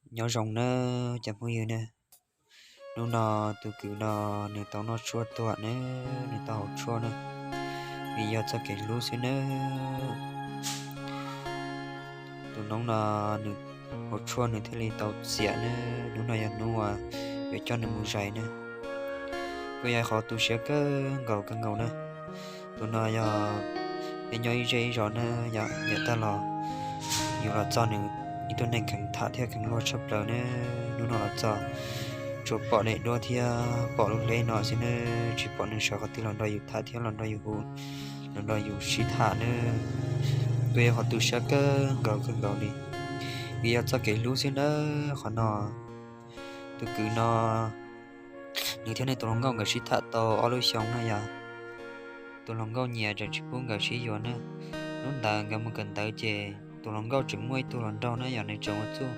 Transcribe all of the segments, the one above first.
Nyob zoo nawb cov phooj ywg ne, hnub no tus kwv no nws tau noj tshuaj tuag ne, nws tau haus tshuaj na, vim yog txoj kev hlub xwb nawb. Tus noob no nws haus tshuaj nws thiaj li tau xiam ne, hnub no yog hnub uas yuav coj nws mus zais ne. Kuj yog qhov tu siab kawg nkaus kawg nkaus na. Tus no yog peb nyob ib zej ib zos na, yog niam tag los yus los txog nws ib tug neeg kheev tham thiab kheev luag tshaj plaws ne. Hnub no los txog tsuas pom daim duab thiab pom lub hleb no xwb ne, tsis pom nws sawv qhov twg los nrog yus tham thiab los nrog yus hu, los nrog yus sib tham ne. Kuj yog qhov tu siab kawg nkaus kawg nkaus li, vim yog txoj kev hlub xwb nawb qhov no. Tus kwv no nws thiab nws tus hluas nkauj nkawd sib tham tau ob lub xyoo na yog tus hluas nkauj nyiam tseem tsis pub nkawd sib yuav ne. Hnub ntawd nkawd mus kawm ntawv ces tus hluas nkauj tseem muaj ib tug hluas nraug na yog nws tseem ua txuj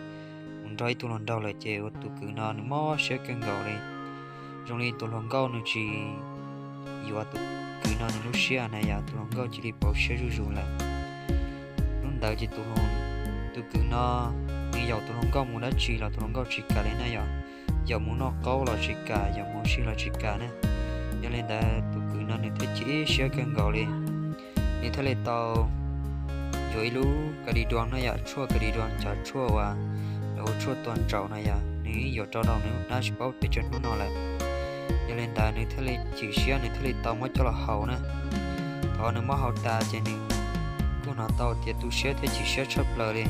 mus nrog ib tug hluas nraug lawm ces ua tus kwv no nws mob siab kawg nkaus li. Zoo li tus hluas nkauj nws tsis yuav tus kwv no nws lub siab na yog tus hluas nkauj cia li pauv siab zuj zus lawm. Hnub ntawd ces tus kwv no nws yaum tus hluas nkauj mus dab tsi los tus hluas nkauj tsis kam li na yog, yaum mus noj qaub los tsis kam, yaum mus ua si los tsis kam na. Yog li ntawd tus kwv no nws thiaj chim siab kawg nkaus li, nws thiaj li tau yuav ib lub ka di duas na yom, tshuaj ka di duas cov tshuaj uas lawv ua tshuaj tua ntsaum na yom, nws yuav rau rau nws nab tsis paub pes tsawg hnub no lawm. Yog li ntawd nws thiaj li chim siab nws thiaj li tau muab coj los haus na. Thaum nws muab haus tas ces nws kuj hnov tau tias tu siab thiab chim siab tshaj plaws li.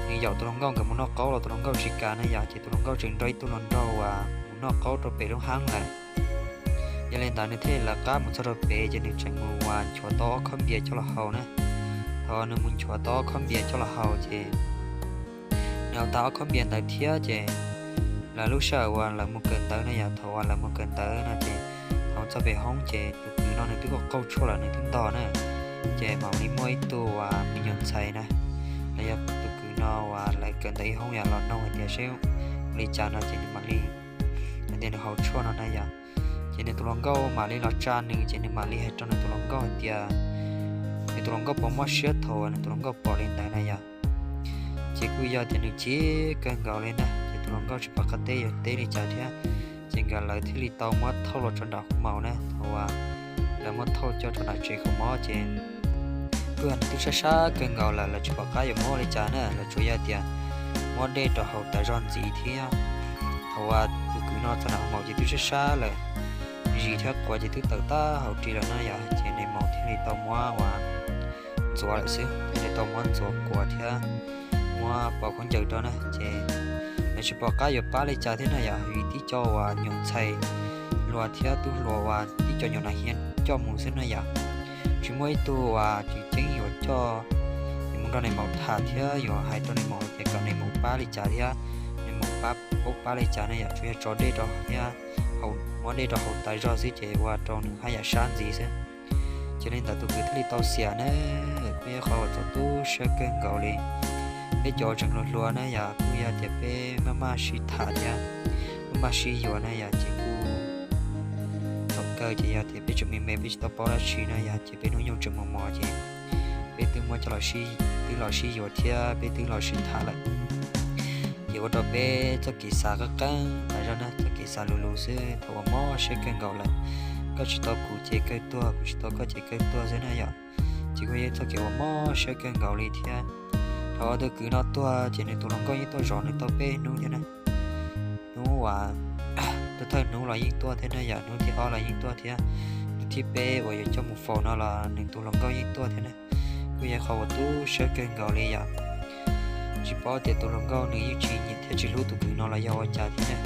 Nws yaum tus hluas nkauj nkawd mus noj qaub los tus hluas nkauj tsis kam na yom, ces tus hluas nkauj tseem nrog ib tug hluas nraug uas mus noj qaub rau pem lub haab lawm. Yog li ntawd nws thiaj li lawv qab mus txog rau pem ces nws tseem mus uas nchuav tau ob khob npias coj los haus na. Thaum nws mus nchuav tau ob khob npias coj los haus ces nws haus tag ob khob npias ntawd thiab ces lawv lub sij hawm uas lawv mus kawm ntawv na yom, thaum uas lawv mus kawm ntawv no ces thaum txog pem hoob ces tus kwv no nws twb qaug tshuaj lawm nws twb ntog na, ces mam li muaj ib tug uas me nyuam ntxhais na, los yog tus kwv no uas lawv kawm ntawv ib hoob yom los noog hais tias seb ua li cas no ces nws mam li hais tias nws haus tshuaj no na yom. Ces nws tus hluas nkauj mam li los tsa nws ces nws mam li hais rau nws tus hluas nkauj hais tias nws tus hluas nkauj puas mob siab thaum nws tus hluas nkauj pom li ntawd na yom. Ces kuj yog tias nws chim kawg nkaus li na, ces tus hluas nkauj tsis pom qab teb yuav teb li cas thiab. Ces nkawd lawv thiaj li tau muab thauj los rau nram hauv maus na, thaum uas lawv muab thauj coj rau nram tsev kho mob ces kuj yog nws twb sab sab kawg nkaus lawm, lawv tsis pom qab yuav muab ua li cas na, lawv tsuas yog tias muab dej rau haus tas zog ntxiv thiab. Thaum uas tus kwv no txog nram hauv maus ces twb sab sab lawm, zis thiab quav ces twb tawm tag hauv ris lawm na yom, ces nws maum thiaj li tau muab ua ntxuav lawm xwb, thiaj li tau muab ntxuav quav thiab muab pov khaub ncaws rau na, ces lawv tsis pom qab yuav pab li cas thiab na yom, vim tib co uas nyuam ntxhais hluas thiab tub hluas uas tib co nyuam nas hias coj mus xwb na yom. Tsis muaj ib tug uas tseem ceeb yuav coj mus nrog nws maum tham thiab yuav hais rau nws maum tias kom nws maum pab li cas thiab nws maum pab, paub pab li cas na yom, tsuas yog tso dej rau thiab muab dej rau haus tas zog xwb ces ua rau nws haj yam sab ntxiv xwb. Ces li ntawd tus kwv thiaj li tau xiam na, kuj yog qhov uas txaus tu siab kawg nkaus li. Peb cov tseem hluas hluas na yom, kuj yog tias peb maj maj sib tham thiab maj maj sib yuav na yom, ces kuj thaum kawg ces yog tias peb tseem me me peb tsis tau paub dab tsi na yom, ces peb hnub nyoog tseem mos mos ces peb twb muab coj los, twb los sib yuav thiab peb twb los sib tham lawm. Ces ua rau peb txoj kev xav qeeb qeeb tas zog na, txoj kev xav luv luv xwb, thaum uas mob siab kawg nkaus lawm. Koj tsis tau kuv ces kawg tuag, kuv tsis tau koj ces kawg tuag xwb na yom. Ces kuj yog txoj kev uas mob siab kawg nkaus li thiab. Thaum uas tus kwv no tuag ces nws tus hluas nkauj yeej tuaj zov nws tau peb hnub thiab na. Hnub uas thawj hnub los yeej tuaj thiab na yom, hnub thib ob los yeej tuaj thiab, hnub thib peb uas yuav coj mus faus no los nws tus hluas nkauj yeej tuaj thiab na. Kuj yog qhov uas tu siab kawg nkaus li yom. Tsis paub tias tus hluas nkauj nws yeej tsis nyiam thiab tsis hlub tus kwv no los yog ua cas thiab na.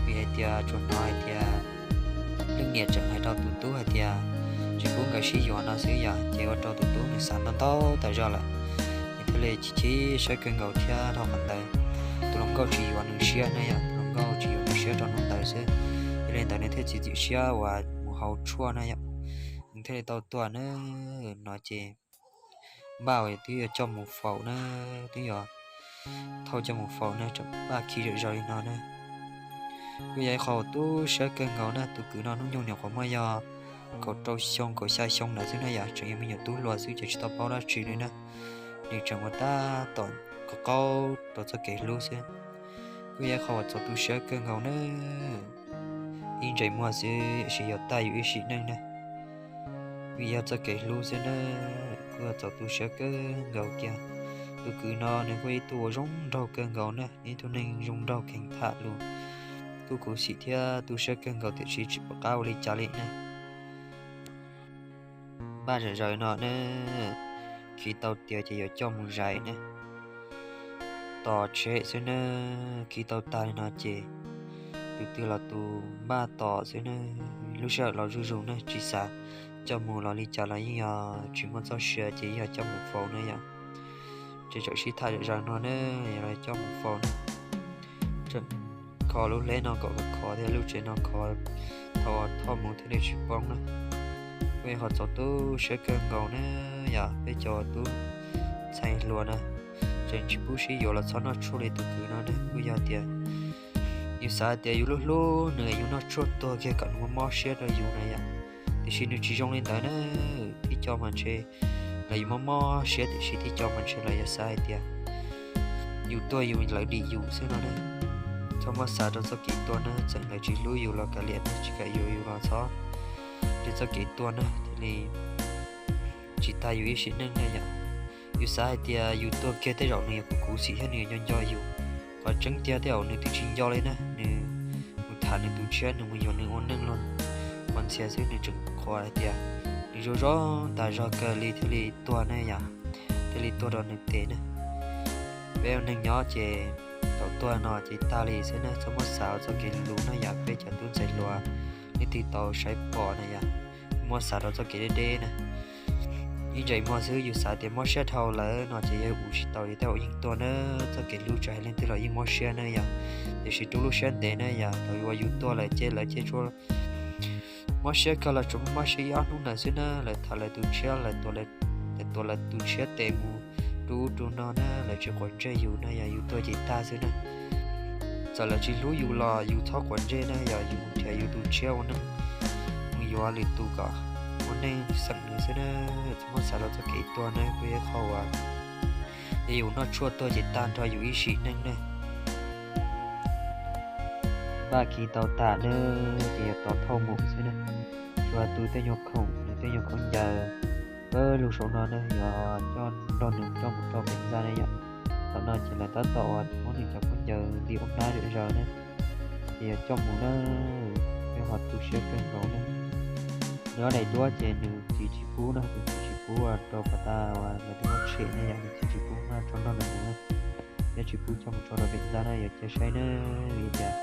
Vim hais tias tsuas hnov hais tias leej niam tseem hais rau tus tub hais tias tsis pub nkawd sib yuav no xwb yom, ces ua rau tus tub nws xav ntau ntau tas zog lawm. Nws thiaj li chim chim siab kawg nkaus thiab dhau qhov ntawd tus hluas nkauj tsis yuav nws siab na yom, tus hluas nkauj tsis yuav nws siab rau hnub ntawd xwb. Yog li ntawd nws thiaj txiav txim siab uas mus haus tshuaj na yom. Nws thiaj li tau tuag na. No ces npaj uas twb yuav coj mus faus na, twb yuav thauj coj mus faus na, tseem npaj khi zam zaws li no na. Kuj yog ib qho uas tu siab kawg nkaus na, tus kwv no hnub nyoog nyuam qhuav muaj yog kaum rau xyoo kaum xya xyoo ntawd xwb na yom, tseem yog me nyuam tub hluas xwb ces tsis tau paub dab tsi li na. Nws tseem ua tab tom qaub qaub rau txoj kev hlub xwb. Kuj yog qhov uas txaus tu siab kawg nkaus na. Ib ntsais muag xwb tab sis yog tag yus ib sim neej na. Vim yog txoj kev hlub xwb na, kuj yog txaus tu siab kawg nkaus kiag. Tus kwv no nws kuj ib tug uas zoo nraug kawg nkaus na, ib tug neeg zoo nraug kheev tham lus. Kuj khuv xim thiab tu siab kawg nkaus tiam sis tsis pom qab ua li cas li na. Npaj zom zaws no na, khi tau tiav ces yuav coj mus zais na. Tos tsheb xwb na, khi tau tag li no ces tus twg los tus npaj tos xwb na. Lub sij hawm los zuj zus na, tsis xav coj mus los li cas los yeej yog tsis muaj txoj sia ces yeej yog coj mus faus na yom. Ces tseem sib tham zom zaws no na, yog los coj mus faus na. Kho lub hleb no kom khov khov thiab lub tsev no khov, thaum thauj mus thiaj li tsis poob na. Kuj yog qhov txaus tu siab kawg nkaus na, yog peb cov tub ntxhais hluas na, tseem tsis pub sib yuav los txhob noj tshuaj li tus kwv no na. Kuj yog tias yus xav tias yus hlub hlub nws, yus noj tshuaj tuag kiag kom nws mob mob siab rau yus na yom. Tiam sis nws tsis zoo li ntawd na, tib co mas ntshe lawv yuav mob mob siab tiam sis tib co mas ntshe lawv yuav xav hais tias yus tuag yus lawv dim yus xwb no na. Txhob muab xav rau txoj kev tuag na, txawm lawv tsis hlub yus los kav liam, tsis kam yuav yus los txhob, ces txoj kev tuag na thiaj li tsis tag yus ib sim neej na yom. Yus xav hais tias yus tuag kiag tej zaum nws yuav khuv xim thiab nws yuav nco nco yus. Qhov tseeb tiag tej zaum nws twb tsis nco li na, nws mus tham nws tus tshiab, nws mus yuav nws ua neej los qhuas ntxhias xwb, nws tseem qhuas hais tias nws zoo zoo tas zog kawg li thiaj li tuag ne yom, thiaj li tuag rau nws tes na. Peb ua neeg nyob ces thaum tuag no ces tag li xwb na, txhob muab xav txoj kev lus na yom, peb cov tub ntxhais hluas leej twg tau saib pom na yom, muab xav rau txoj kev deb deb na. Ib ntsais muag xwb yus xav tias mob siab dhau lawm no ces yog ua tsis tau li, tej zaum yeej tuag na, txoj kev hlub tsis hais leej twg los yeej mob siab na yom. Tiam sis rub lub siab ntev na yom, thaum uas yus tuag lawm ces lawv ces tsuas mob siab kawg los tsuas mob siab ib ob hnub ntawd xwb na, lawv tham lawv tus tshiab, lawv tuav lawv tus tshiab tes mus rau ub rau no na, lawv tsis quav ntsej yus na yom, yus tuag ces tag xwb na. Txawm lawv tsis hlub yus los yus txhob quav ntsej na yom, yus mus nrhiav yus tus tshiab ua neej, mus yuav lwm tus kom ua neej xeem nws xwb na. Txhob muab xav rau txoj kev tuag na, kuj yog qhov uas yog yus noj tshuaj tuag ces tag nrho yus ib sim neej na. Npaj khi tau tas na, ces yuav tos thauj mus xwb na. Tsuas tu tej nyuag khoom, nws tej nyuag khaub ncaws, pab lug saum no na, yuav coj nrog nws coj mus rau pem ntxa na yom. Thaum no ces lawv tab tom uas muab nws cov khaub ncaws li ua hnab zom zaws na, ces yuav coj mus na, yog qhov tu siab kawg nkaus na. Nws ob daim duab ces nws txiv tsis pub na, nws txiv tsis pub rau pov tas uas lawv twb muab tshem na yom, nws txiv tsis pub no tso nrog nws mus na, thiab tsis pub coj mus tso rau pem ntxa na, yuav cia saib na, vim tias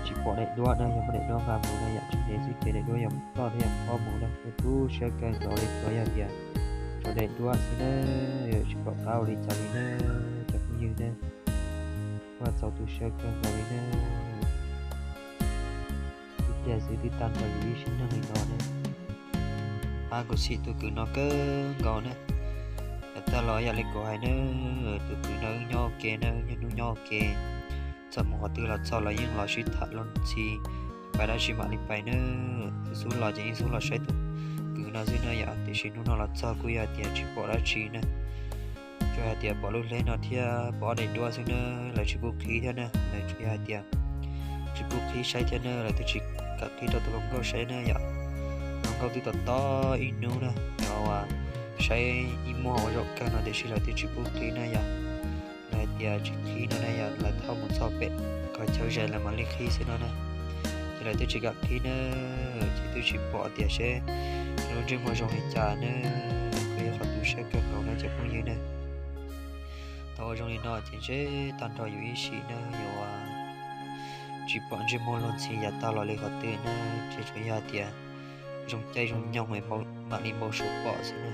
tsis pom daim duab na, yog muaj daim duab nqa mus na yom, tsis ntev xwb ces daim duab yuav ploj thiab yuav ploj mus na, thiab tu siab kawg nkaus li tsuas yog tias tso daim duab xwb na, tsis pom qab ua li cas li na, cov phooj ywg na, kuj txaus tu siab kawg nkaus li na. Ib pliag xwb twb tag nrho yus ib sim neej li no na. Pab kuv xim tus kwv no kawg nkaus na. Yav tag los yam li kuv hais na, tus kwv no wb nyob ua ke na, niaj hnub nyob ua ke, txawm mus qhov twg los txog los yeej los sib tham luag ntxhi, pais dab tsi mam li pais na. Xub los ces yeej xub los saib tus kwv no xwb na yom, tiam sis hnub no los txog kuj yog tias tsis pom dab tsi na. Tsuas hais tias pom lub hleb no thiab pom ob daim duab xwb na, lawv tsis pub qhib thiab na, lawv tsuas yog hais tias tsis pub qhib saib thiab na, lawv twb tsis kam qhib rau tus hluas nkauj saib na yom. Hluas nkauj twb tos tos ib hnub na, yog uas saib ib muag ua zaum kawg no tiam sis lawv twb tsis pub qhib na yom. Lawv hais tias tsis qhib no na yom, lawv thauj mus txog pem qhov chaw zais lawv mam li qhib xwb no na. Ces lawv twb tsis kam qhib na, ces twb tsis pom tias seb lub ntsej muag zoo li cas na. Kuj yog qhov tu siab kawg nkaus na cov phooj ywg na. Thaum ua zoo li no ces ntshe tag nrho yus ib sim na, yus tsis pom ntsej muag luag ntxhi yav tag los li qhov twg na, ces tsuas yog tias zoo caij zoo nyoog mam li npau suav pom xwb na.